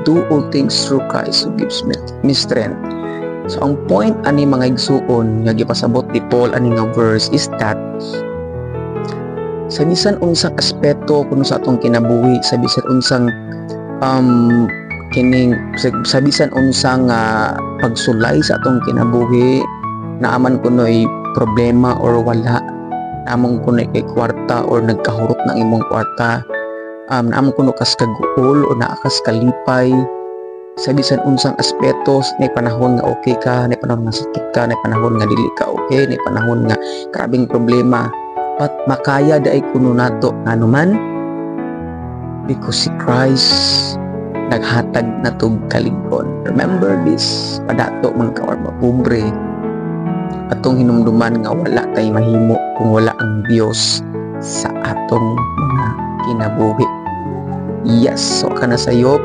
Do all things through Christ who gives me strength. So ang point ani, mga igsuon, nga gipasabot ni Paul ani nga verse is that sa bisan unsang aspeto kuno sa atong kinabuhi, sa bisan unsang kining sa bisan unsang pagsulay sa atong kinabuhi, naa man kuno'y problema or wala, naa man kuno'y kay kwarta or nagkahurot ng imong kwarta, naa man kuno kas kaguol o naa kas kalipay, sa bisan unsang aspeto, na panahon nga okay ka, na panahon nga sakit ka, na panahon nga dili ka okay, na panahon nga grabeng problema, but makaya diay kuno nato. Ngano man? Because si Christ naghatag natog kalig-on. Remember this, padato man ka or mapobre, atong hinumduman nga wala tay mahimo kung wala ang Dios sa atong mga kinabuhi. Yes, so kana sayop.